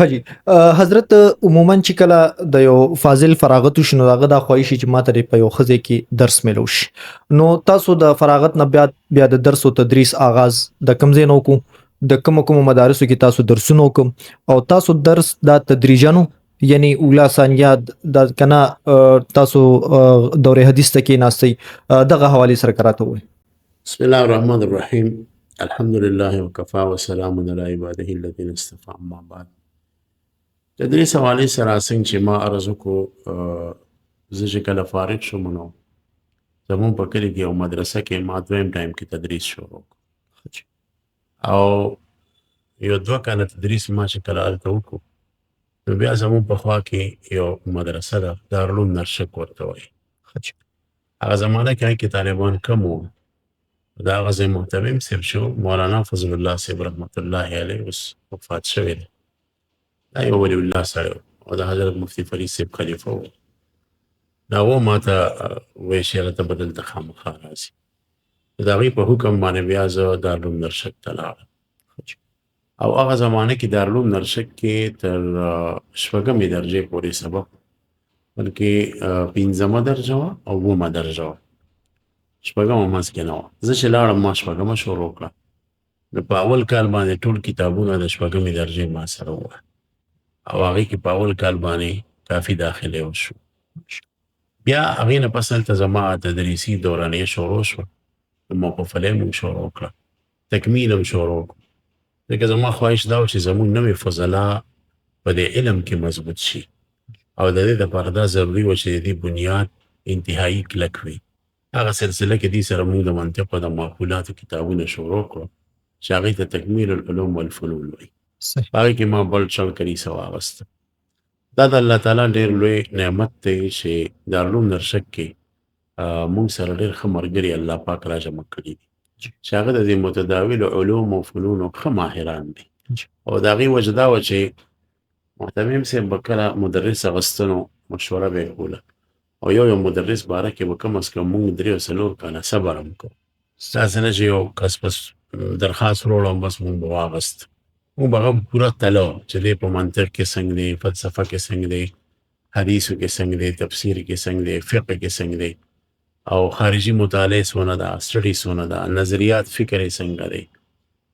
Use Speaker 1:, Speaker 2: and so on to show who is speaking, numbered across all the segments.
Speaker 1: ښه جي، حضرت عموما چې کله د یو فاضل فراغت وشي نو هغه دا خواهش چې ماته دې په یو ښه ځای کې درس میلو شي، نو تاسو د فراغت نه بیا بیا د درس او تدریس آغاز د کوم ځای نه وکړو، د کوم کوم مدارسو کې تاسو درسونه وکړو، او تاسو درس دا تدریجا نو یعنی اولا ثانیه دا کنه تاسو دوره حدیث ته کې ناستئ، دغه حواله سره کراته وای.
Speaker 2: بسم الله الرحمن الرحیم، الحمد لله وکفا وسلام علی عباده الذین اصطفى، اما بعد. تدریس حوالې سره څنګه چې ما عرض وکړو، زه چې کله فارغ شوم نو زمونږ په کلي کې یو مدرسه کې ما دویم ټایم کې تدریس شروع کړ، او یو دوه کاله تدریس ما چې کله هلته وکړو نو بیا زمونږ په خوا کې یو مدرسه ده، دارالعلوم نرشک ورته وایي. هغه زمانه کې کې طالبان کم وو، د هغه ځای مهتمم صاحب شو مولانا فضل الله صاحب رحمت الله علیه، اوس وفات شوی دی. دا یو ولی الله سړی او د حضرت مفتي فرید صاحب خلیفه و. دا و ماته وایي چې هغه ته به دلته خامخا راځي. د هغوی په حکم باندې بیا زه دارالعلوم نرشک ته لاړم، او هغه زمانه کې دارالعلوم نرشک کې تر شپږمې درجې پورې سبق، بلکې پنځمه درجه وه او اوومه درجه وه، شپږمه منځ کې نه وه. زه چې لاړم ما شپږمه شروع کړه، نو په اول کال باندې ټول کتابونه د شپږمې درجې ما سره وه، او هغې کې په اول کال باندې کافي داخلې وشو. بیا هغې نه پس هلته زما تدریسي دورانیه شروع شوه، موقف علیه مونږ شروع کړه، تکمیل هم شروع کړو، ځکه زما خواهش دا و چې زمونږ نوې فضلا په دې علم کې مضبوط شي، او د دې دپاره دا ضروري وه چې د دې بنیاد انتهایی کلک وي. هغه سلسله کې دې سره مونږ د منطق او د معقولاتو کتابونه شروع کړو چې هغې ته تکمیل العلوم والفنون وایي. په هغې کې ما بل چل کلیسه واغسته. دا د الله تعالی ډېر لوی نعمت دی چې دارالعلوم نرشک کې مونږ سره ډېر ښه ملګري الله پاک را جمع کړي دي چې هغه د دې متداولو علوم او فنونو ښه ماهران دي. او د هغې وجه دا وه چې مهتمم صاحب به کله مدرس اخیستنو مشوره به یې کوله، او یو یو مدرس باره کې به کم از کم مونږ درې او څلور کاله صبر هم کوو. داسې نه چې یو کس بس درخواست وروړو او بس مونږ به واغست، مونږ به هغه پوره تلو چې دی په منطق کې څنګه دی، فلسفه کې څنګه دی، حدیثو کې څنګه دی، تفسیر کې څنګه دی، فقه کې څنګه دی، او خارجي مطالعه څونه ده، سټډي څونه ده، نظریات فکر یې څنګه دی،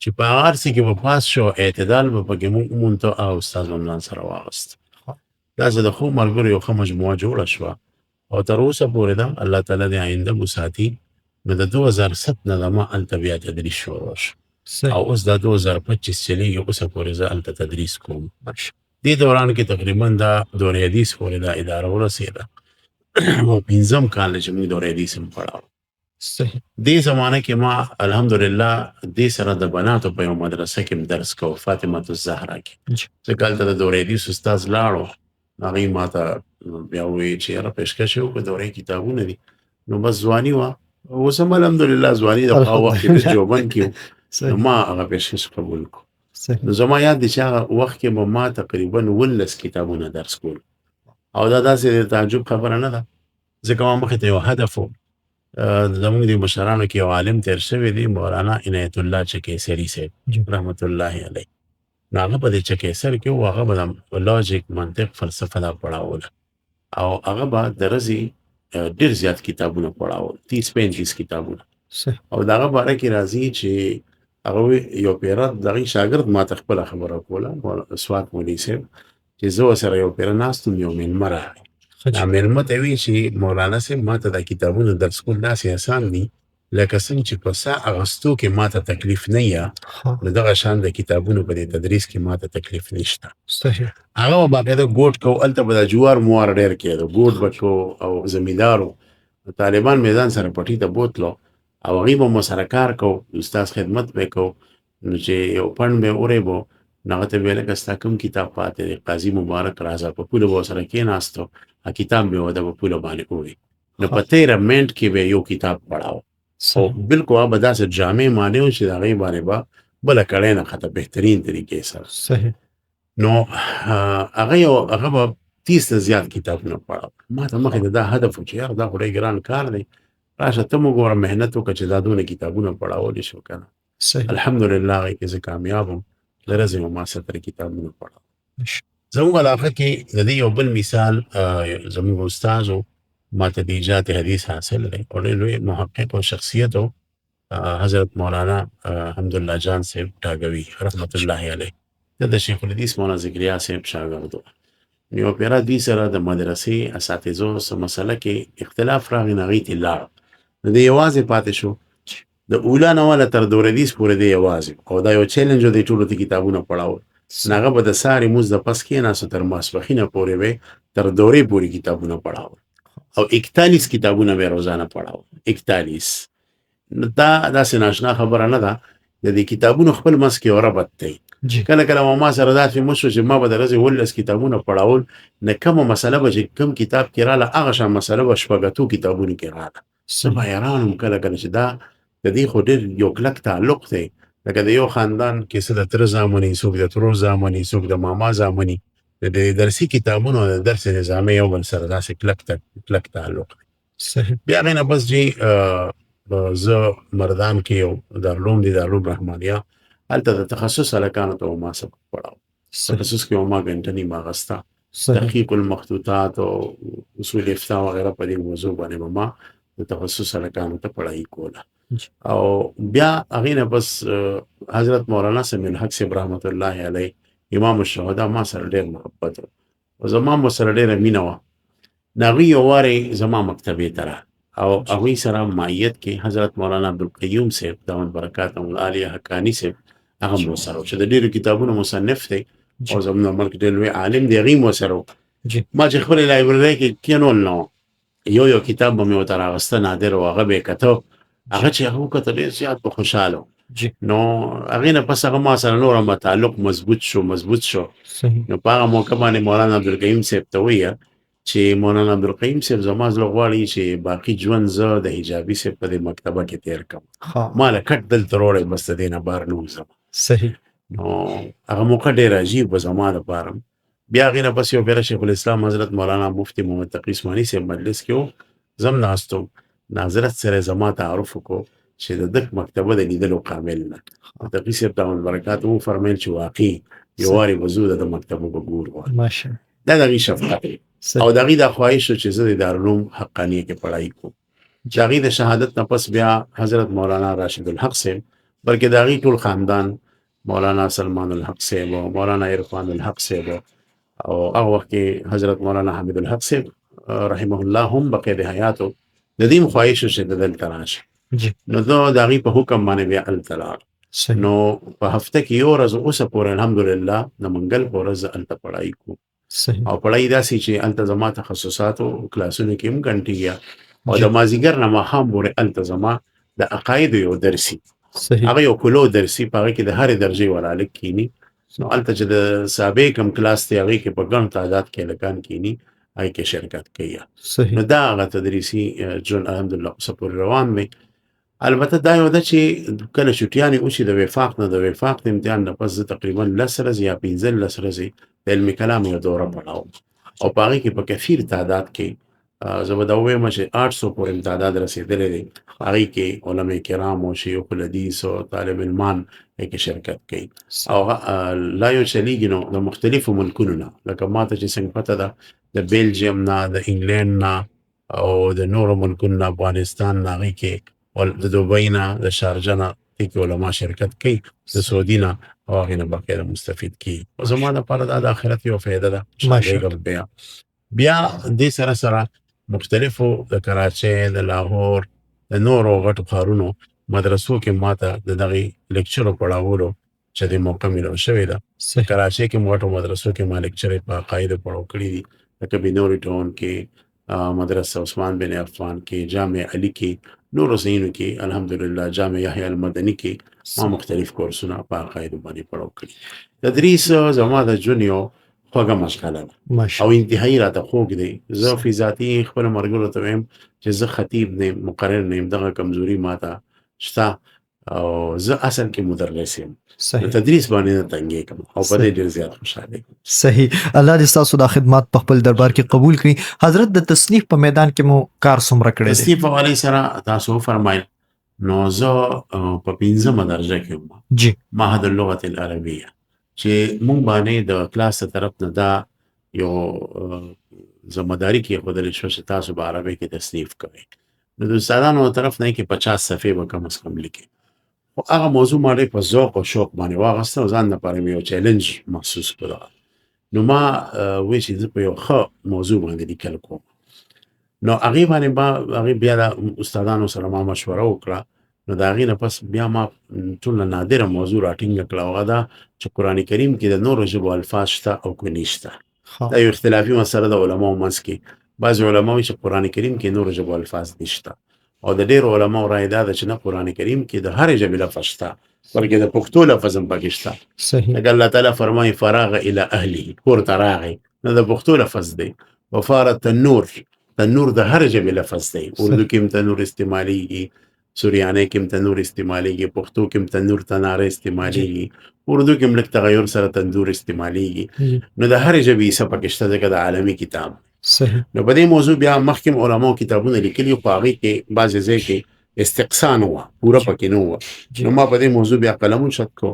Speaker 2: چې په هغه هر څه کې به پاس شو، اعتدال به پکې مونږ وموندو، هغه استاد به ځان سره واغست. داسې د ښو ملګرو یو ښه مجموعه جوړه شوه، او تر اوسه پورې ده الله تعالی دې آینده مو ساتي. نو د 2007 نه د ما هلته بیا تدریس شروع شو، او اوس دا 2025 چلېږي، اوسه پورې زه هلته تدریس کوم. دې دوران کې تقریبا دا دورې حدیث پورې دا اداره ورسېده، او پنځم کال چې موږ دورې حدیث هم پړاو. دې زمانه کې ما الحمدلله دې سره د بناتو په یو مدرسه کې درس کوو، فاطمه الزهرا کې. ځکه هلته د دورې حدیث استاد لاړو، هغوی ما ته بیا وویل چې یاره پېشکش یې وکړه، دورې کتابونه دي. نو بس ځواني وه، اوس هم الحمدلله ځواني ده، خو هغه وخت کې جوبن کې نو ما هغه پېشکش قبول کړو. نو زما یاد دی چې هغه وخت کې به ما تقریبا 19 کتابونه درس کول، او دا داسې د تعجب خبره نه ده، ځکه ما مخې ته یو هدف و. زموږ د مشرانو کې یو عالم تېر شوی دی، مولانا عنایت الله چکیسري صاحب رحمت الله علیه. نو هغه په دې چکیسر کې و، هغه به د لاجیک، منطق، فلسفه دا پړاوله، او هغه به د ورځې ډېر زیات کتابونه پړاول، 30-35 کتابونه. او د هغه باره کې راځي چې هغه یو پیره د هغې شاګرد ما ته خپله خبره کوله، سوات مولوي صاحب، چې زه ورسره یو پیره ناست وم، یو مېلمه راغی. دا مېلمه ته وی چې مولانا صاحب ما ته دا کتابونه درس کول داسې اسان دي لکه څنګه چې په ساه اخیستو کې ما ته تکلیف نه یا، نو دغه شان د کتابونو په دې تدریس کې ما ته تکلیف نشته. هغه به باقاعده ګوټ کو، هلته به دا جوار موار ډېر کېده، ګوټ به کو او زمیندارو طالبان میدان سره پټي ته بوتلو، او هغوی به مو سره کار کو، استاد خدمت به کو. نو چې یو پنډ به اورېبو، نو هغه ته به لکه ستا کوم کتاب پاتې دی، قاضي مبارک راځه، په پوله به ورسره کېناستو، هغه کتاب به ورته په پوله باندې ووي. نو په 13 منټ کې به یو کتاب پړاو، او بالکل هغه به داسې جامع معنی و چې د هغې باندې به بله کړۍ نه خطه بهترین طریقې سره. نو هغه یو هغه به 30 نه زیات کتابونه پړاو. ما ته مخې ته دا هدف و چې یار دا خو ډېر ګران کار دی، راشه ته مو ګوره محنت وکړه چې دا دونه کتابونه پړاولی شو که نه. الحمدلله هغې کې زه کامیاب وم، د ورځې به ما 70 کتابونه پړاو. زموږ علاقه کې د دې یو بل مثال، زموږ استاد ما ته د ایجاد حدیث حاصل دی او ډېر لوی محقق او شخصیت، حضرت مولانا حمدالله جان صاحب ټاګوي رحمت الله علیه، د شیخ الحدیث مولانا ذکریا صاحب شاګرد و. یو پیرا دوی سره د مدرسې اساتذو څه مسله کې اختلاف راغی، نو هغوی ترې لاړ، نو دی یوازې پاتې شو. د اولا نه والا تر دوردیس پورې دی یوازې، او دا یو چیلنج دی، ټولو ته کتابونه پړاول. نو هغه به د سارې موز د پس کېناستو، تر ماسپښینه پورې به تر دورې پورې کتابونه پړاول، او 41 کتابونه به روزانه پړاول، 41. نو دا داسې ناشنا خبره نه ده، د دې کتابونو خپل منځ کې یو ربط دی. کله کله ما سره داسې مشو چې ما به د ورځې 17 کتابونه پړاول، نه کومه مسله به چې کوم کتاب کې راله، هغه شان مسله به شپږتو کتابونو کې راله. زه به حیران وم کله کله چې دا د دې خو ډېر یو کلک تعلق دی، لکه د یو خاندان کې څه د تره زامنې، څوک د ترور زامنې، څوک د ماما زامنې، د دې درسي کتابونو د درس نظامي یو بل سره داسې کلک کلک تعلق دی. بیا هغې نه پس چې زه مردان کې یو دارالعلوم دی، دارالعلوم رحمانیه، هلته د تخصص هلکانو ته ما سبق پړاو. تخصص کې ما ګنټه نیمه اخیسته، تحقیق المخطوطات او اصول افتاء وغیره، په دې موضوع باندې به ما د تخصص هلکانو ته پړایي کوله. او بیا هغې نه پس حضرت مولانا سمیع الحق صاحب رحمت الله علیه امام الشهدا ما سره ډېر محبت و، زما مو سره ډېره مینه وه. نو هغوی یو وارې زما مکتبې ته راغلل، او هغوی سره معیت کې حضرت مولانا عبدالقیوم صاحب دامن برکات العالیه حقاني صاحب هغه مو سره، چې د ډېرو کتابونو مصنف دی او زموږ ملک ډېر لوی عالم دی، هغوی مو سره. ما چې خپلې لایبررۍ کې کېنول، نو یو یو کتاب به مې ورته راغسته نادر، او هغه به یې کته. هغه چې هغه وکتل، ډېر زیات به خوشحاله. نو هغې نه پس هغه ما سره نور هم تعلق مضبوط شو، مضبوط شو. نو په هغه موقع باندې مولانا عبدالقیوم صاحب ته ویه چې مولانا عبدالقیوم صاحب، زما زړه غواړي چې باقي ژوند زه د حجابي صاحب په دې مکتبه کې تیر کړم، ما له کټ دلته راوړی، بس د دې نه بهر نه وځم. نو هغه موقع ډېره عجیب وه زما لپاره. بیا هغې نه پس یو پېره شیخ الاسلام حضرت مولانا مفتي محمد تقي عثماني صاحب مجلس کې و، زه هم ناست وم، حضرت سره زما تعارف وکړو چې د دک مکتبه د لیدلو قابل نه. تقي صاحب دامن برکات وفرمایل چې واقعي یو وارې به ځو، د مکتبه به ګورو. دا د هغې شفقت او د هغې دا خواهش چې زه د دارالعلوم حقانیه کې پړای کوم. چې هغې د شهادت نه پس بیا حضرت مولانا راشد الحق صاحب، بلکې د هغې ټول خاندان، مولانا سلمان الحق صاحب او مولانا عرفان الحق صاحب، او هغه وخت کې حضرت مولانا حمید الحق صاحب رحمه الله هم بقید حیات، د دې خواهش چې د دلته راشي. نو زه د هغې په حکم باندې بیا هلته لاړم. نو په هفته کې یو ورځ اوسه پورې الحمدلله د منګل په ورځ هلته پړای کوم. او پړای داسې چې هلته زما تخصصاتو کلاسونو کې هم ګنټې، او د مازیګر نه ماښام پورې هلته زما د عقایدو یو درسي، هغه یو کلو درسي، په هغه کې د هرې درجې والا هلک کینی. نو هلته چې د سابع کم کلاس دی، هغې کې په ګڼ تعداد کې هلکان کینی، هغې کې شرکت کوي. نو دا هغه تدریسي ژوند الحمدلله اوسه پورې روان دی. البته دا یو ده چې کله چټیانې وشي د وفاق نه، د وفاق د امتحان نه پس زه تقریبا 10 ورځې یا 15 ورځې د علم کلام یو دوره پړاوم، او په هغې کې په کثیر تعداد کې، زه به دا ووایم چې 800 پورې تعداد رسېدلی دی، هغې کې علما کرام او شیوخ الحدیث او طالب علمان کې شرکت کوي. او لا یو چلیږي نو د مختلفو ملکونو نه، لکه ما ته چې څنګه پته ده، د بیلجیم نه، د انګلند نه، او د نورو ملکونو نه، افغانستان نه، هغې کې د دوبۍ نه، د شارجه نه، دې کې علما شرکت کوي، د سعودي نه، او هغې نه باقاعده مستفید کیږي. زما دپاره دا د آخرت یو فایده ده. بیا بیا دې سره سره مختلفو د کراچۍ، د لاهور، د نورو غټو ښارونو مدرسو کې ماته د دغې لیکچرو پړاولو چې د موقع میلو شوې ده. کراچۍ کې غټو مدرسو کې ما لیکچرې په عقایدو پړاو کړي دي، لکه بینوري ټاون کې، مدرسه عثمان بن عفان کې، جامع علي کې، نورو ځایونو کې الحمدلله، جامع یحیی المدني کې ما مختلف کورسونه په عقایدو باندې پړاو کړي. تدریس زما د ژوند یو خوږه مشغله ده او انتهایی راته خوږ دی. زه فی ذاتي خپل ملګرو ته وایم چې زه خطیب نه یم، مقرر نه یم، دغه کمزوري ماته شته، او زه اصل کې مدرس یم. تدریس باندې نه تنګېږم او په دې ډېر زیات خوشحاله یم.
Speaker 1: صحیح، الله دې ستاسو دا خدمات په خپل دربار کې قبول کړي. حضرت، د تصنیف په میدان کې مو کار څومره کړی دی؟
Speaker 2: تصنیف حوالې سره تاسو وفرمایل، نو زه په پنځمه درجه کې وم، معهد اللغة العربیه. چې مونږ باندې د کلاس طرف نه دا یو ذمہ داری کې خودل شو چې تاسو به عربي کې تصنیف کوئ. نو د استادانو طرف نه کې 50 صفحې به کم از کم لیکي. خو هغه موضوع ما ډېر په ذوق او شوق باندې واغسته او ځان لپاره مې یو چیلنج محسوس کړ. نو ما وی چې زه په یو ښه موضوع باندې لیکل کوم. نو هغې باندې ما هغې بیا د استادانو سره ما مشوره وکړه. نو د هغې نه پس بیا ما ټول نادره موضوع راټینګه کړه، هغه دا چې قرآن کریم کې د نورو ژبو الفاظ شته او که نشته. دا یو اختلافي مسله ده علماو منځ کې. بعضې علما وایي چې قرآن کریم کې نورو ژبو الفاظ نشته، او د ډېرو علماو رایه دا ده چې نه، قرآن کریم کې د هرې ژبې لفظ شته، بلکې د پښتو لفظ هم پکې شته. لکه الله تعالی فرمایي فراغ الی اهله، کور ته راغی، نو د پښتو لفظ دی. وفار تنور، تنور د هر ژبې لفظ دی. اردو کې هم تنور استعمالیږي، سوریانۍ کې هم تنور استعمالیږي، پښتو کې هم تنور تناره استعمالیږي، اردو کې هم لږ تغیر سره تندور استعمالیږي. نو د هرې ژبې حصه پکې شته، ځکه د عالمي کتاب. نو په دې موضوع بیا مخکې هم علماو کتابونه لیکلي، خو هغې کې بعضې ځای کې استقصا نه وه، پوره پکې نه وه. نو ما په دې موضوع بیا قلم اوچت کړو،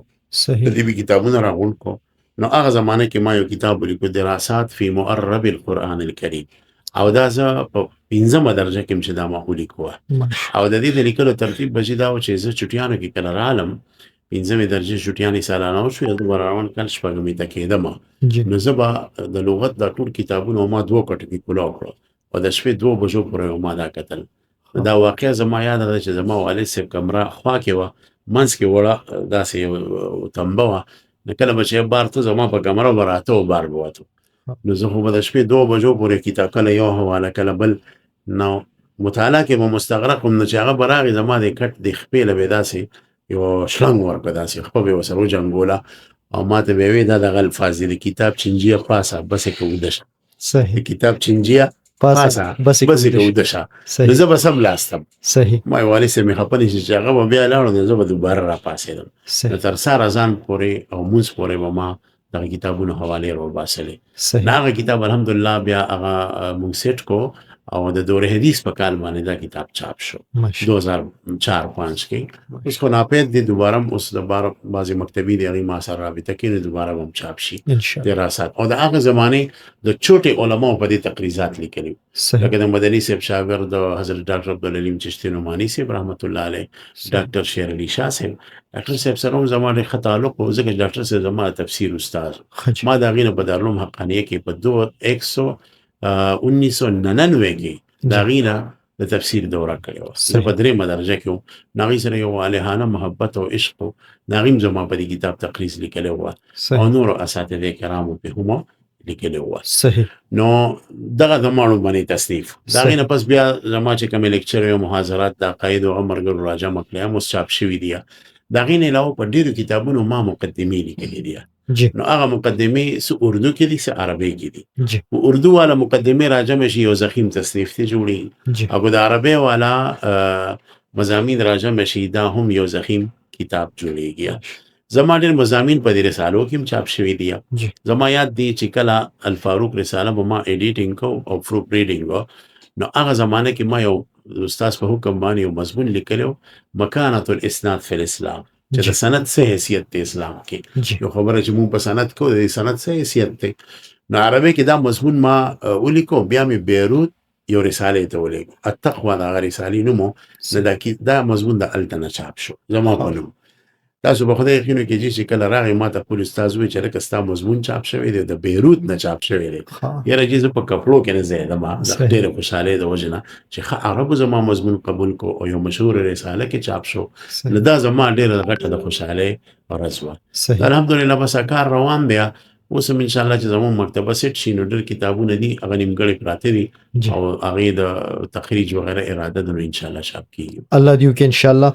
Speaker 2: د دې کتابونه راغونډ کړو. نو هغه زمانه کې ما یو کتاب ولیکو، دراسات فی معرب القرآن الکریم، او دا زه په پنځمه درجه کې چې دا ما ولیکو. او د دې د لیکلو ترتیب به چې دا و چې زه چټیانو کې کله رالم، پنځمې درجې چټیانې سالانه وشوې، زه به روان کال شپږمې ته کېدم. نو زه به د لغت دا ټول کتابونه ما دوو کټو کې کولاو کړو، او د شپې 2 بجو پورې ما دا کتل. دا واقعه زما یاده ده چې زما والد صاحب کمره خوا کې وه، منځ کې وړه داسې یو تنبه وه. نو کله به چې بار ته زما په کمره به راته او بار به وتو. نو زه خو به د شپې 2 بجو پورې کتاب کله یو حواله کله بل، نو مطالعه کې به مستغرق وم. نو چې هغه به راغی زما د کټ د خپې له به داسې یو شلنګ ورکړه، داسې خپه به یې ورسره وجنګوله، او ما ته به یې ویل دا دغه الفاظ دي، د کتاب چنجیه پاسه بسې که ویده شه. د کتاب چنجیه پاسه بسې که ویده شه. نو زه به سم لاستم. ما یې والد صاحب مې خفه نه شي چې هغه به بیا لاړو، نو زه به دوباره راپاڅېدم. نو تر سهاره ځان پورې او مونځ پورې به ما دغه کتابونو حوالې راوباسلې. نو هغه کتاب الحمدلله بیا هغه مونږ سیټ کو، او د دور حدیث په کال باندې دا کتاب چاپ شو 2004-5 کې. اوس خو ناپید دی، دوباره هم اوس د بعضې مکتبي دی هغې ما سره رابطه کې، نو دوباره به هم چاپ شي دراسات. او د هغه زمانې د چوټې علماو په دې تقریظات لیکلي، لکه د مدني صاحب شاګرد حضرت ډاکټر عبدالعلیم چشتي نعماني صاحب رحمت الله علیه، ډاکټر شیر علي شاه صاحب. ډاکټر صاحب سره هم زما ډېر ښه تعلق و، ځکه چې ډاکټر صاحب زما تفسیر استاد. ما د هغې نه په دارالعلوم حقانیه کې په 1999 کې د هغې نه د تفسیر دوره کړې وه. زه په درېیمه درجه کې وم. نو هغې سره یو والهانه محبت او عشق و. نو هغې هم زما په دې کتاب تقریظ لیکلی وه، او نورو اساتذه کرامو پې هم لیکلی وه. نو دغه زما لومړنی تصنیف. د هغې نه پس بیا زما چې کومې لیکچر او محاضرات د عقایدو هغه ملګرو راجمع کړې، هم اوس چاپ شوي دي. د هغې نه علاوه په ډېرو کتابونو ما مقدمې لیکلې دي. نو هغه مقدمې څه اردو کې دي، څه عربي کې دي. اردو والا مقدمې راجمع شي یو ضخیم تصنیف ته جوړېږي، او که د عربي والا مضامین راجمع شي دا هم یو ضخیم کتاب جوړېږي. زما ډېر مضامین په دې رسالو کې هم چاپ شوي دي. زما یاد دی چې کله الفاروق رساله به ما ایډیټینګ کو او پروف ریډینګ و، نو هغه زمانه کې ما یو استاد په حکم باندې یو مضمون لیکلی و، مکانة الاسناد فی الاسلام، چې د سند څه حیثیت دی اسلام کې. یو خبره چې مونږ په سند کو، د سند څه حیثیت دی. نو عربي کې دا مضمون ما ولیکو، بیا مې بیروت یو رسالې ته ولیکو، التقوا د هغه رسالې نوم و. نو دا مضمون د هلته نه چاپ شو زما په نوم. تاسو به خدای یقین وکړئ چې کله راغی ما ته خپل استاد وویل چې لکه ستا مضمون چاپ شوی دی، د بیروت نه چاپ شوی دی. یاره چې زه په کپړو کې نه ځایېدم، د ډېرې خوشحالۍ د وجې نه چې ښه عربو زما مضمون قبول کړو او یو مشهور رساله کې چاپ شو. نو دا زما ډېره غټه د خوشحالۍ ورځ وه. الحمدلله بس کار روان دی. اوس هم انشاءالله چې زموږ مکتبه سیټ شي نو ډېر کتابونه دي هغه نیمګړي پراته دي، او هغې د تخریج وغیره اراده ده، نو انشاءالله چاپ کېږي.
Speaker 1: الله دې وکړي انشاءالله.